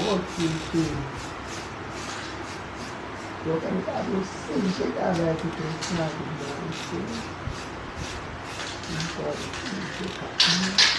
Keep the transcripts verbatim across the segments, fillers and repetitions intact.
Ok, ok. Yo fè m kado senk je travay ki te save nan mesye. M fò mesye kap.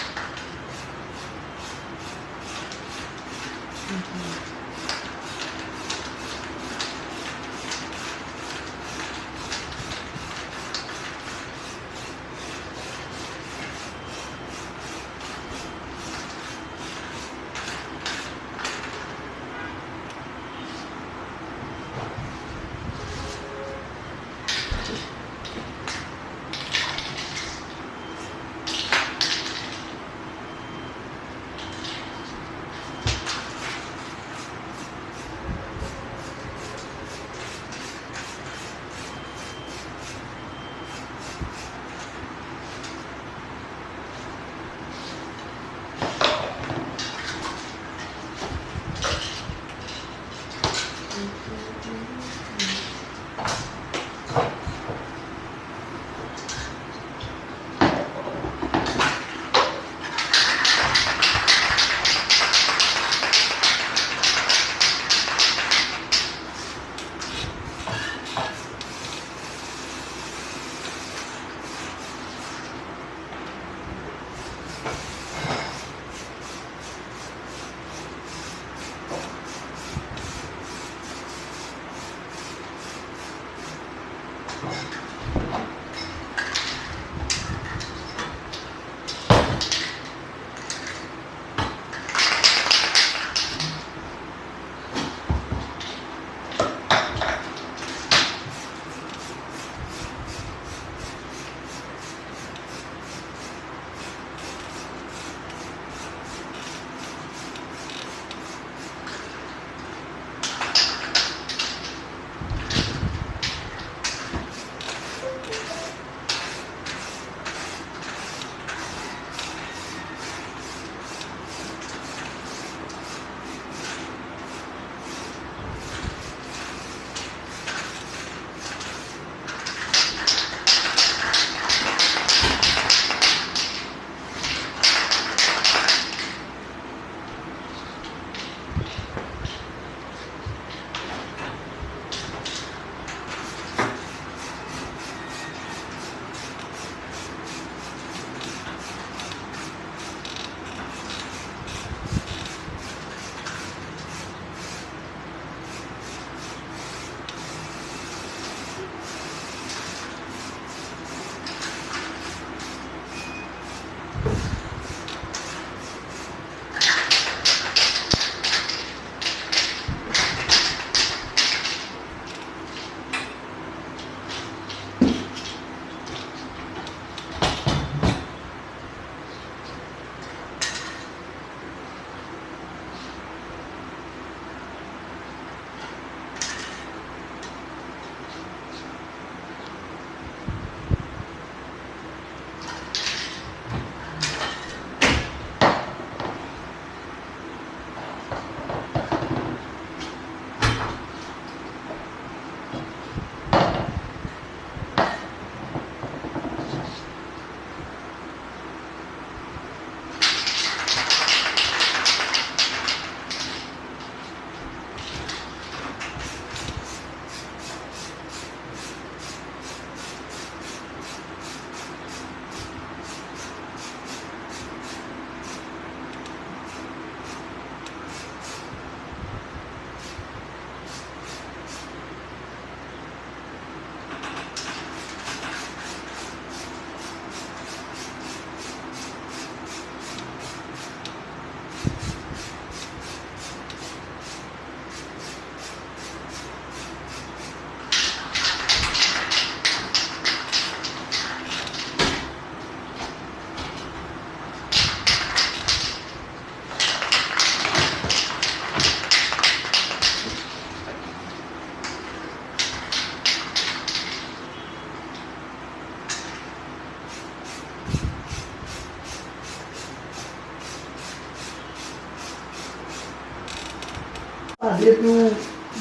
Depi w,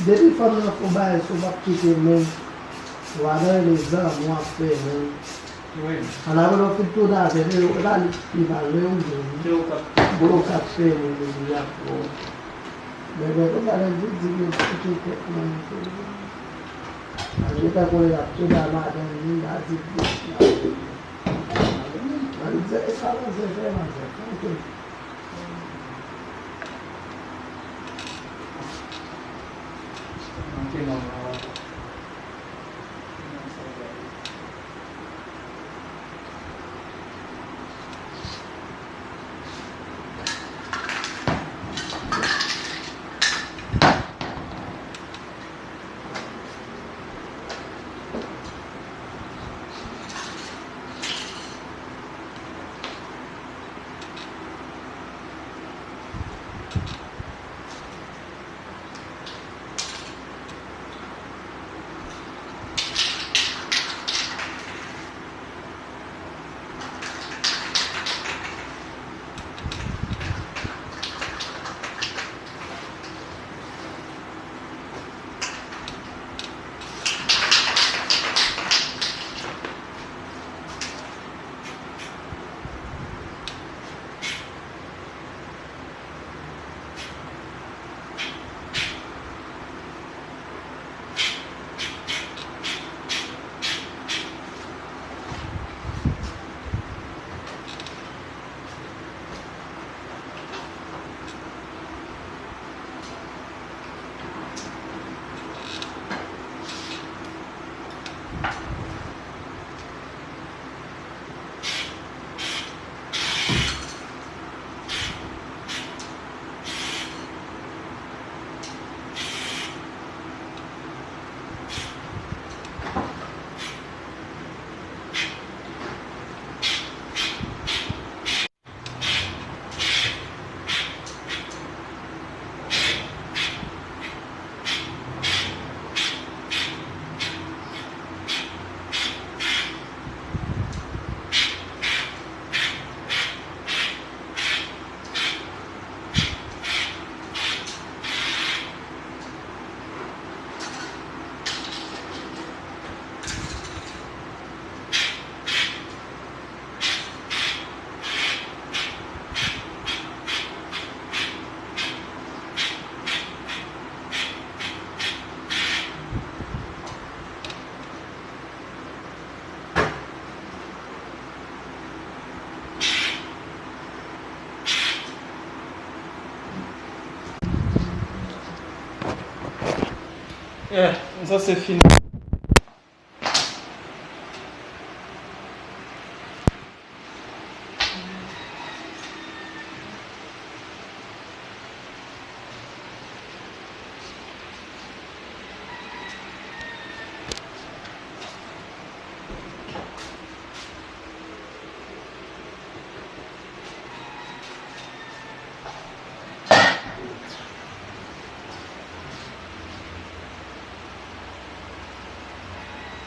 depi fanm nan fè w bagay, si w p ap kite men, w adan lezam w ap fè men. Wi. An apre w fin tounen avè l, e pa li ki pa lè w menm. Se w k ap fè men, li ap fè w. Bebe, konsa lè l di, di gen ti kèk mwen. Mwen gentan konnen l ap tounen a madanm li, m a di plis la. Mwen di, e sa manzè fè, manzè fè, ok. Ok, non, non. Yeah, m sanse fini.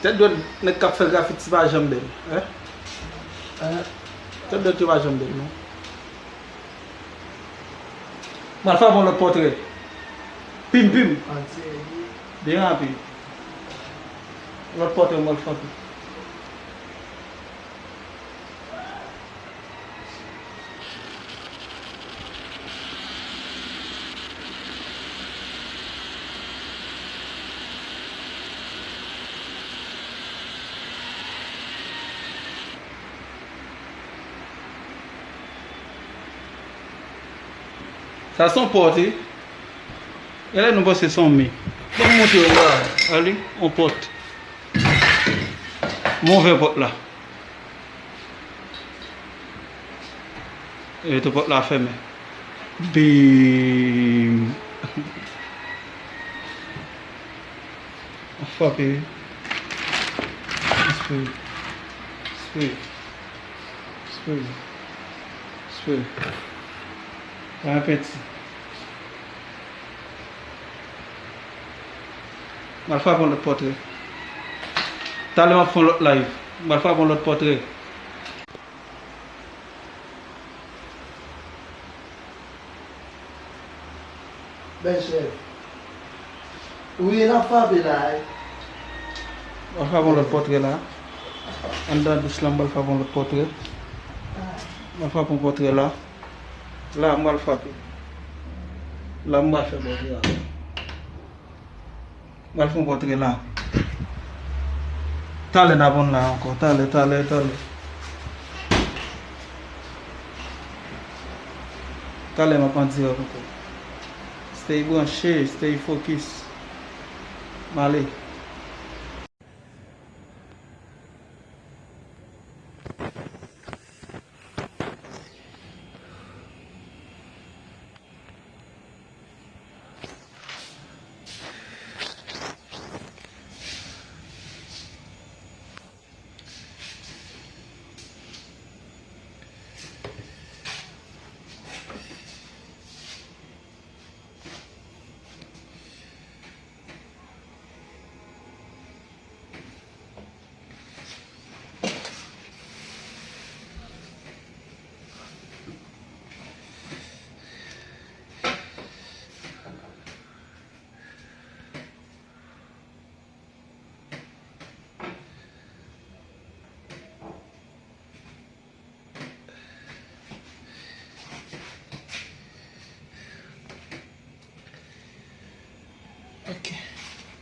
Tèt dwèt nèg k ap fè grafiti pa janm bèl, en? Tèt dwèt yo pa janm bèl, non. M al frape yon lòt pòtrè. Pim, pim. Byen rapid. Lòt pòtrè m al frape. Sa se yon pòt, wi. Genlè nou panse se yon mi. Ban m montre w la. Gade, yon pòt. M ouvè pòt la. E tou pòt la fèmen. Bim! Frape, wi. Spray. Spray. Spray. Spray. Pa gen penti. M al frape yon lòt pòtrè. Talè m ap fè yon lòt live. M al frape yon lòt pòtrè. Bèl chèf. Wi, n ap frape la, wi. M al frape yon lòt pòtrè la. Anndan dous la, m al frape yon lòt pòtrè. M al frape yon pòtrè la. La, m al frape. La m pral fè pòtre a. M pral fè yon pòtre la. Talè n ap on la ankò. Talè, talè, talè. Talè m ap an dirèk ankò. Stay branche, stay focus. M ale.